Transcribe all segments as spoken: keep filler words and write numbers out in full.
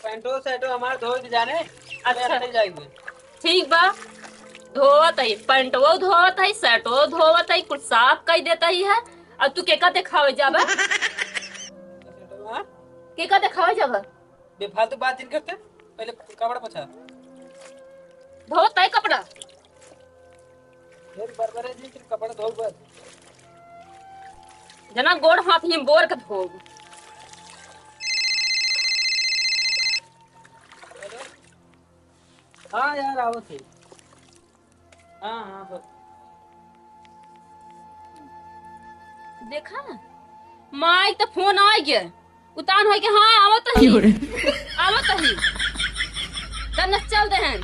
पैंटो शर्टो हमार धो के जाने, अच्छा। ले जाएंगे। ठीक बा, धोवत है, पैंटवो धोवत है, शर्टवो धोवत है, कुछ साफ कई देत है। अब तू केका देखावे जाबा? शर्टवा? केका देखावे जाबा? बेफालतू बात जिन करते, पहले कपड़ा पोछा। धोवत है कपड़ा। फिर बरबरे जी, फिर कपड़ा धो बस। जना गोड़ हाथ ही बोर के धो। हेलो? हाँ यार, आवत है। हाँ, हाँ, बस। देखा ना, माई तो फोन आ गया, उतान हो के, हाँ, आवत ही, क्यों रे? आवत ही, तब न चल दे हैं।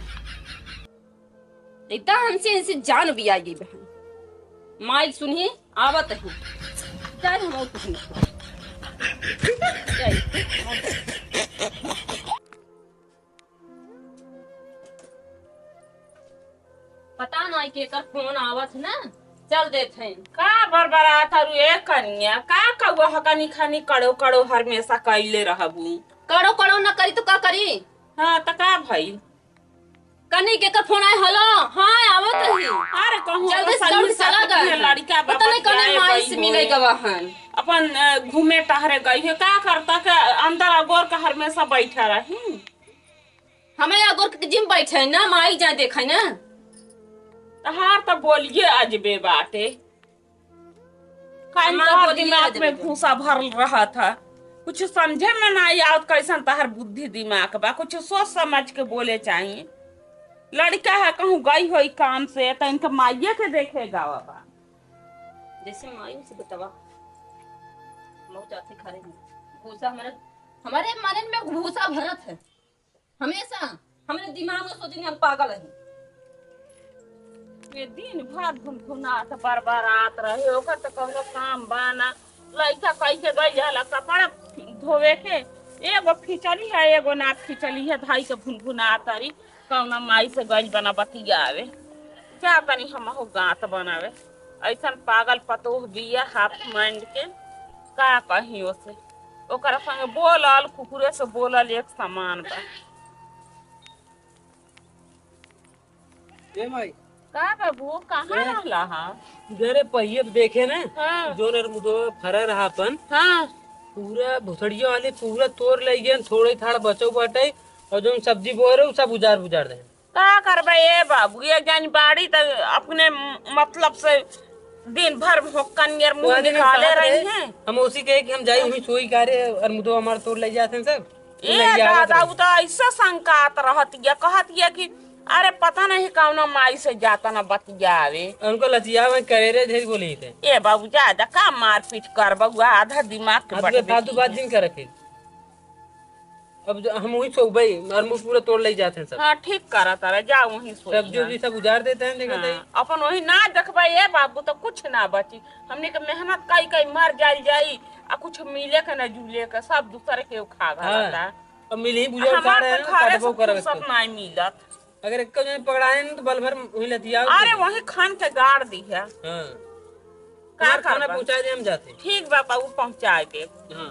एकदम हमसे इनसे जान भी आ गई बहन। माइक सुनिए, आवत है। जाए हम और कुछ नहीं। जाए। पता नहीं केकर फोन आवत है ना, चल देत हैं। का बरबरात हरु ए कनिया, का कौआ हकनी खानी कड़ो कड़ो हरमेसा कइले रहबू? कड़ो कड़ो न करी तो का करी? हाँ, त का भइल? कनी केकर फोन आए, हेलो, हाँ, आवत ही। अरे कहूँ जल्दी अपन से दौड़ सलून चला साथ गए अपने हैं। लड़का पता बाबा नहीं कौन के आए माई गई से मिले होए। गवा हन। अपन, अ, घूमे टहरे गई है, का करता के अंदर अगोर के हरमेसा बैठा रही। हमें अगोर के जिम बैठे ना, माई जाए देखे ना। तहार तो बोलिए अजबे बाटे। काहे हमार तोहर बोलिए दिमाग अजबे में बा। भूसा भरल रहत है, कुछ समझे में ना आवत, कैसन तहर बुद्धि दिमाग बा, कुछ सोच समझ के बोले चाहिए। लड़का है, कहूँ गई होई काम से, तो इनके माइये के देखे गावा बा। जैसे माई उसे बतावा, मऊ जाते घरे में भूसा हमारे, हमारे मन में भूसा भरत है। हमेशा हमरे दिमाग में सोचेंगे हम पागल हैं। ये दिन भर भुनभुनात बरबरात रहे, ओकर तो कौनो काम बा ना। लइका कहि के गइल रहला कपड़ा धोवे के, एगो खिचली है, एगो ना खिचली है, धाई के भुनभुनात रही, कौनो माई से गइल बना बतियावे। जा तनी हमहू गाँत बनावे। ऐसन पागल पतोह बिया हाफ माइंड के, का कही ओसे। ओकरा संगे बोलल, कुकुरे से बोलल एक समान बा। ए माई। का बाबू, कहाँ ए? रहला हा? जरे पहिए देखे ना, हाँ। जोन अरमुदवा फरा रहा अपन, हाँ। पूरा भुसड़िया वाले पूरा तोड़ ले गए, थोड़े थाड़ बचो बाटे, और जोन सब्जी बोए रहे, उ सब उजार बुजार दे। का करबे ए बाबू, एक जनी बाड़ी त अपने म-, मतलब से दिन भर भोक्कन नियर मुंह वह दिन हम निकाले कहत रही रहे, हैं। हम उसी कहे कि हम जाई, वही सोई का रे, अरमुदो हमार तोड़ ले जाते हैं सब। ए ले जावत दादा, रहे। उ त ऐसा संकात रहत या, कहत या कि अरे पता नहीं कौनो माई से जाता ना बतियावे। उनको लतियावे करे रे, ढेर बोली थे। ए बाबू, जा, जा, का मारपीट कर बबुआ, आधा दिमाग के आज बट वे फालतू बेटी बात है। जिन करे फिर। अब जो हम वहीं सोबे, और मुंह पूरा तोड़ ले जाते हैं सब। हाँ, ठीक करा तारा, जा वहीं सो सब्जी जा। उब्जी सब उजार देते हैं, देखा हाँ, जाए। अपन वही ना देखबे ए बाबू, तो कुछ ना बची। हमने के मेहनत कई कई मर जाई जाई, आ कुछ मिले के ना जुले के, सब दूसरे के खा हाँ। घालता। अब मिल ही बुझे हमार खा रहे तो हैं, घरे काटबो से करब फुर्सत इसको। ना मिलत। अगर एक जने पकड़ाए न, तो बल भर वहीं लतियाओ अरे, तो। वहीं खान के गाड़ दी है। हाँ। का हमार खाना करबा? पहुँचा दे, हम जाते। ठीक बा, बाबू, पहुँचा दे। हाँ।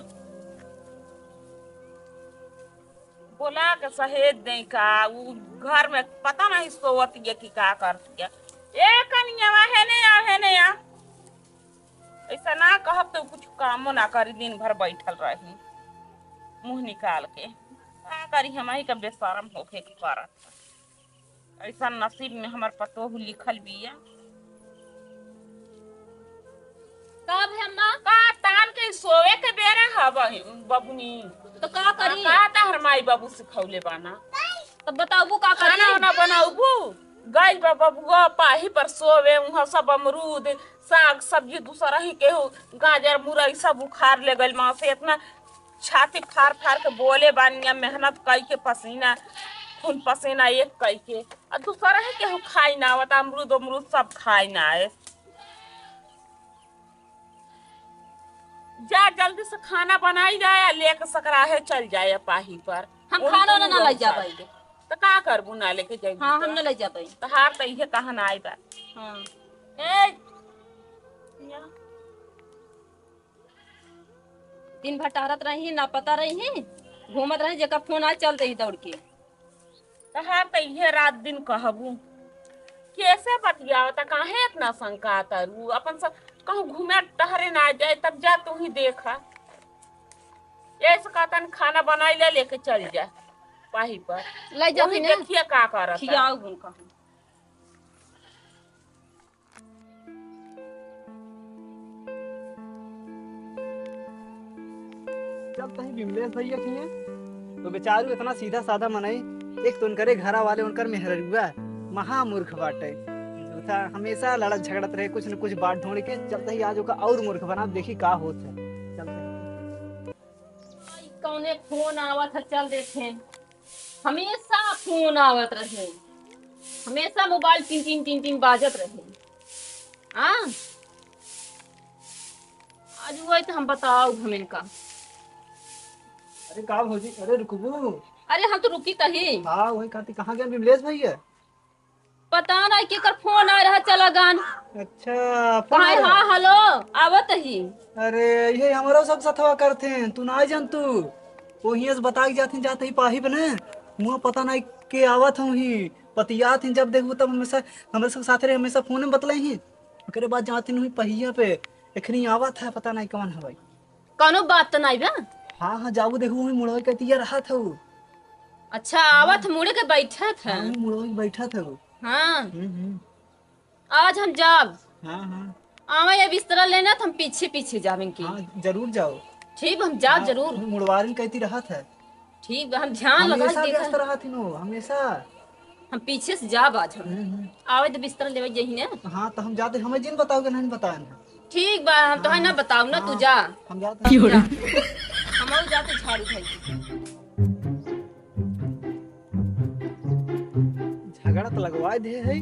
बोला के सहेज दे का, उ घर में पता नहीं सोवत ये कि का करत ये। ए कनिया, हेने आ, हेने आ। ऐसा ना कहब तो कुछ कामो ना करी, दिन भर बैठल रही मुंह निकाल के। का करी, हमही का बेशरम होखे के पड़त। ऐसा नसीब में हमर पतोह लिखल बिया। का भे अम्मा? का तान के सोवे के बेरा ह बहि-, बबुनी। तो का करी? का तहर माई बाबू सिखौले बाना? तब बताबू का करी? खाना वाना बनाबू? गइल बा बबुआ पाही पर सोवे, उहाँ सब अमरूद, साग, सब्जी दूसरा ही केहू, गाजर, मुरई सब उखाड़ ले गइल। माँ से इतना छाती फाड़ फाड़ के बोले बानी, या मेहनत कई के पसीना, खून पसीना एक कई के, आ दूसरा ही केहू खाई ना आवत, अमरूद अमरूद सब खाई ना आए। जा जल्दी से खाना बनाई जाए, आ लेके सकराहे चल जाए पाही पर। हम उनको खाना वाना ना हुआ ले जा सब। पाएंगे। तो का करबू ना लेके जाइबू हाँ, तो? हम ना ले जा पाएंगे। तो हार तो इहे कहना आई बा। हाँ। ए, या। दिन भर टहरत रही, ना पता रही, घूमत रही, जेकर फोन आए, चल देही दौड़ के। तहार त इहे रात दिन कहबू, कैसे बतियावता, काहे इतना शंका तारू? अपन सब कहूँ घूमे टहरे ना जाए, तब जा तू ही देखा। ऐसे कहतन खाना बनाई ले, लेके चल जा पाही पर। ले जाती वही ना। देखिए का करता। खियाऊ उनका। चल तही विमलेश भैया किहे, तो बेचारू इतना सीधा साधा मनई, एक तो उनकरे घरा वाले उनकर मेहररुआ महामूर्ख बाटे। दूसरा हमेशा लड़त झगड़त रहे, कुछ न कुछ बात ढूंढ के। चल तही आज ओका और मूर्ख बना, देखी का होत है। चल तही। आई, कौने फोन आवत है, चल देखे। हमेशा फोन आवत रहे, हमेशा मोबाइल टिन टिन टिन टिन बाजत रहे। हाँ, आज वो तो हम बताओ हम इनका। अरे का भौजी, अरे रुकबू? अरे हम तो रुकी तही। हाँ, वही खातिर कहाँ गए विमलेश भैया? पता नहीं केकर फोन आ रहा, चला गन। अच्छा, फोन आ कहाँ? रहा? हाँ, हेलो, आवत ही। अरे, ये हमरो सब सथवा करते हैं, तू ना जान तू। वो हियां से बता के जाते हैं, जाते ही पाही बने। मुँह पता नहीं के आवत हूँ ही, पतियात हैं, जब देखबू तब हमेशा, हमरे सब साथ रहे, हमेशा फोन में बतले ही। ओकरे बाद जाते नहीं पहिया पे, एखनी आवत है, पता नहीं कौन है भाई। कौनो बात तो नहीं बा? हाँ, हाँ, जाबू देखबू, वही मुड़वा के तिया रहत हूँ। अच्छा, आवत हाँ। मुड़े के बैठत है। हाँ, वही मुड़वा के बैठत हूँ। हाँ। हम्म, हम्म। आज हम जाब। हाँ, हाँ। आवा या बिस्तरा लेना, तो हम पीछे पीछे जाब इनके। हाँ, जरूर जाओ। ठीक, हम जाब हाँ, जरूर। मुड़वारिन कहती रहत है। ठीक बा, हम ध्यान लगा के हमेशा देखा। व्यस्त रहत हिनो, हमेशा। हम पीछे से जाब आज हम। हम्म, हम्म। आवे तो बिस्तर लेवे यही ने। हाँ, तो हम जाते, हमें जिन बताओगे, नहीं बताएन। ठीक बा, हम तो है ना हाँ, बताओ ना, तू हाँ, जा। हम जाते हैं। जा। हम जाते झाड़ू भाई। झगड़ा तो लगवा दे है,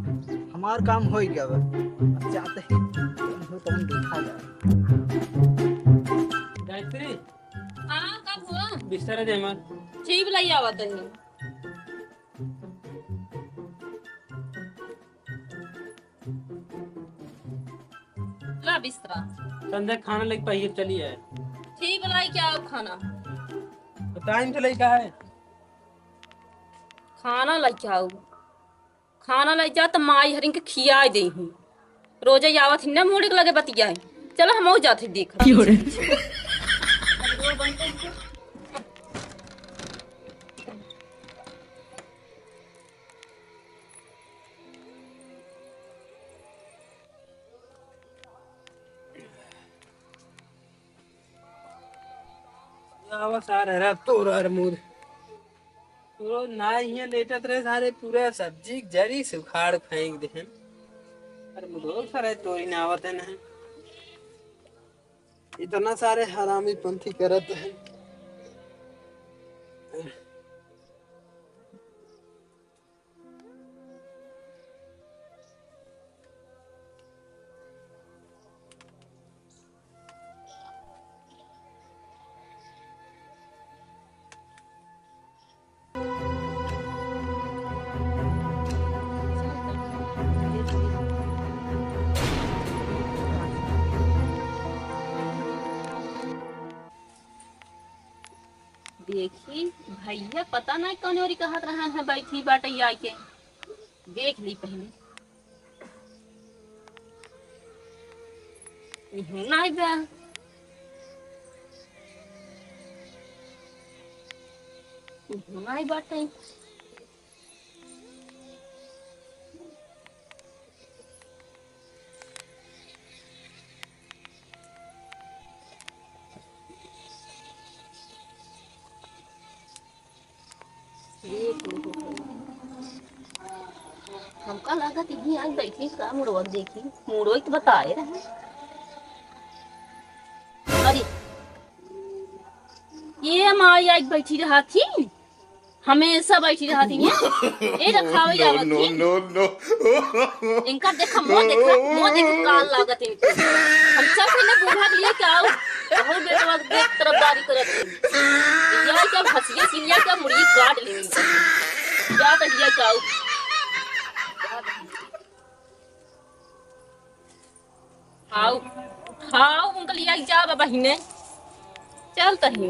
हमार काम हो गया बा। अब जाते हैं, हो तो हम देखा जाए। गायत्री। हाँ, का हुआ? बिस्तर दे हमार। ठीक, लाई आवत है। ला बिस्तरा। संध्या खाना लेके पाइए, चलिए। ठीक बा, लाई के आओ खाना। तो टाइम तो लेके आए। खाना लेके आओ। खाना लेके जा त माई हरिन के खियाए देही। रोजे आवत ही ना मुड़ी के लगे बतियाए। चलो हमहू जात ही देख। की हो रे? आवा सार हरा तोर अर मुर। रोज ना हियां लेटत रहे सारे, पूरा सब्जी जरी से उखाड़ फेंक देहन। अरे मुझे सारे तोरी ना आवत है ना। इतना सारे हरामी पंथी करत है। देखी भैया, पता नहीं कौन ओरी कहत रहन है, बैठी बाटे आके। देख ली पहले। इहू नहीं बा। इहू नहीं बाटे। हमका लागत इही आई बैठी का मुड़वा देखी, मुड़वा तो बताए रहे। अरे, ये माई आई बैठी रहा थी, हमेशा बैठी रहती हैं। ए रखावे जावत ही। No, no, no। इनका देखा, मुंह देखा, मुंह देखा, काल लागत इनके। हम चल पहले बूढ़ा के लिए क्या आओ? बहुत बेटवा के देख तरफदारी करत है। लिया क्या भसिया सिलिया क्या मुर्गी काट लेंगे। जा तो लिया क्या आओ? हाउ, हाउ, उनका लिया के जा बाबा हिने। चल तही।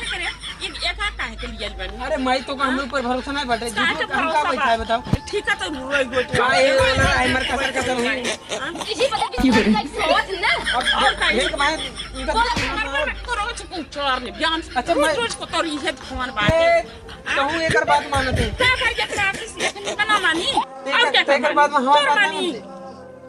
काहे करे? एक, एक आ काहे के लियल बनी? अरे माई, तो का हमरे ऊपर भरोसा नहीं बाटे? काहे झूठो के हम का भरोसा बैठा है, बा? बताओ? ठीक है, तो रोई गोटी। का ये वाला है, मर कसर कसर हुई। हाँ? इसी पता की सोच ना। अब और काहे? देख भाई, इनका बोला, हमारे घर में तो रोज कुछ चोर है, ज्ञान से अच्छा, रोज, मैं रोज को तो इज्जत भगवान बाटे। ए, कहूँ एकर बात मानत है। का कर के प्रार्थना से ना मानी? ते और कर, क्या ते कर मानी? बात में हमार तोर बात मानी। मानत है।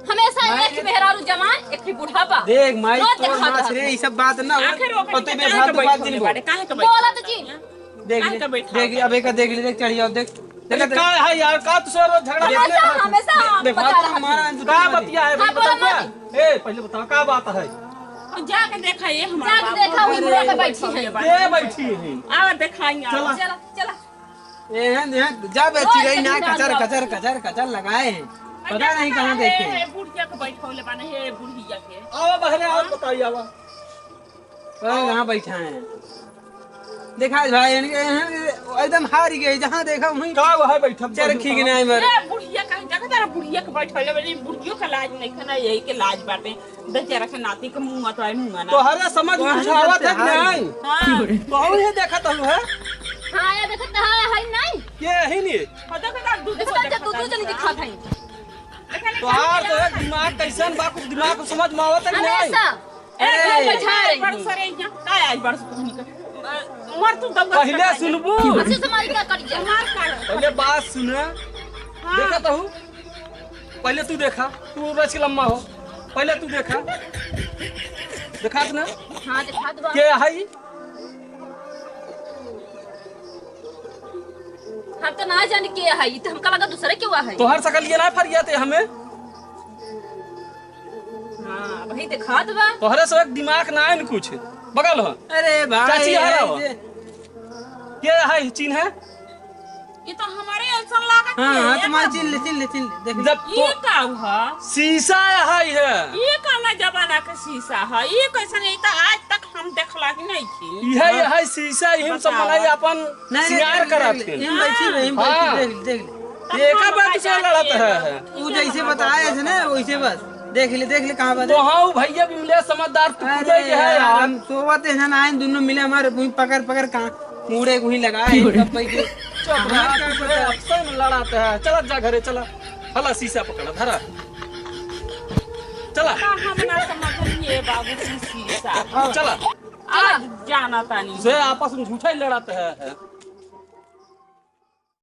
हमेशा माई एक ही मेहरारू जवान, एक ही बुढ़ापा। देख माई, रोज तोर देखा माँ था। रे, ई सब बात ना हो। आखिर ओकर पति के में काहे फालतू के बात बैठौले नहीं बोल। बाटे? काहे के बोला बैठौले तो जी। बाटे? देख काहे ले, के बैठौले देख ले, बाटे? अब एक देख ले, देख चढ़िया, देख। देख अरे ले। का है यार, का तू सब रोज झगड़ा अरे करते हमेशा, हो? हमेशा दे-, देखा बताओ। तू हमारा हाँ, बता बोला ना। ना। ए, पहले बताओ का बात है? और जाके देखा, ये हमारा जाके बाबू देखा, वो अरे, मुड़ा पे बैठी है। ये बैठी है। आवा देखाई, आवा। चला। चला, चला। एहन, एहन, जा बे, रोज चिरई ना, देखी कचर, ना। कचर, कचर, कचर लगाए हैं। पता नहीं कहाँ देखे हैं। हे बुढ़िया के बैठौले बाने, हे बुढ़िया के। आवा बहरे, आवा, बताई, आवा। पता नहीं कहाँ बैठा है। देखा भाई, एहन, एहन, एकदम हार गए, जहाँ देखा वहीं का वहाँ बैठा, चरखी के नाई मर। ए, बुढ़िया कहीं देखा तारा, बुढ़िया के बैठौले बाने, बुढ़ियो का लाज नहीं खाना, यही के लाज बाटे। बेचारा के नाती के मुंह तो आई, मुंह ना। तोहरा समझ में कुछ आवत है कि नहीं? हाँ। तोहू ये देखत हलू है? हाँ, ये देखत है, है नहीं? ये यही नहीं। हाँ, देखो ना, दूध देखो, को देखो, दूध, दूध देखो। जल्दी दिखात है। तोहार तो एक दिमाग कैसन बा, कुछ दिमाग को समझ में आवत है कि नहीं? हमेशा। ए, ए, ए, बैठा रही। बड़ सरे यहाँ, का आज बड़ सरे का? मर तू दौड़ पहले सुनबू। हंसी से मारी का कट जाए। मार का? पहले बात सुन। हाँ। देखत हूँ। पहले तू देखा, तू रच के लम्बा हो, पहले तू देखा, देखात ना? हाँ, देखात बा। के है ई? हम तो ना जाने के है, ई तो हमका लगा दूसरे के हुआ है। तोहर सकल ये ना फरियाते हमें। हाँ, वही देखात बा। तोहरे से एक दिमाग ना है न कुछ, बगल हो। अरे भाई, चाची, यहाँ रहो। ये के है, चिन्ह है? ये तो हमारे ऐसा लागत हाँ, है, हाँ, ये तुम्हारे का चिन्ह ले, चिन्ह ले, चिन्ह ले, देख। जब ये तो का हुआ? शीशा है, है। ये कौना जमाना के शीशा है? ये कैसन? ये तो आज तक हम देखला ही नहीं थी। यह, हाँ। यह शीशा, यही सब बतावा। बनाई अपन नहीं, नहीं, सिंगार नहीं, करत नहीं, के। नहीं, बैठी रही, बैठी हाँ। रही, देख ले। ये का बात से लड़त है? वो जैसे बताए ऐसे ना, वैसे बस। देख ले, देख ले, कहाँ बा? तो हाँ, वो भैया भी मिले, समझदार, तू अरे खुदे के है यार, यार। हम सोवत है ना, आए दोनों मिले, हमारे वहीं पकड़ पकड़ कहाँ मुड़े वहीं लगा है, कब भाई के। चुप रहा, हमारे क्या चुप रहा, पता? अक्सर में लड़ाते हैं। चला जा घरे, चला। हला शीशा पकड़ा, धरा। चला। का हम ना समझलिए बाबू, तू शीशा। चला। आज जाना तानी। से आपस में झूठा ही लड़ाते हैं।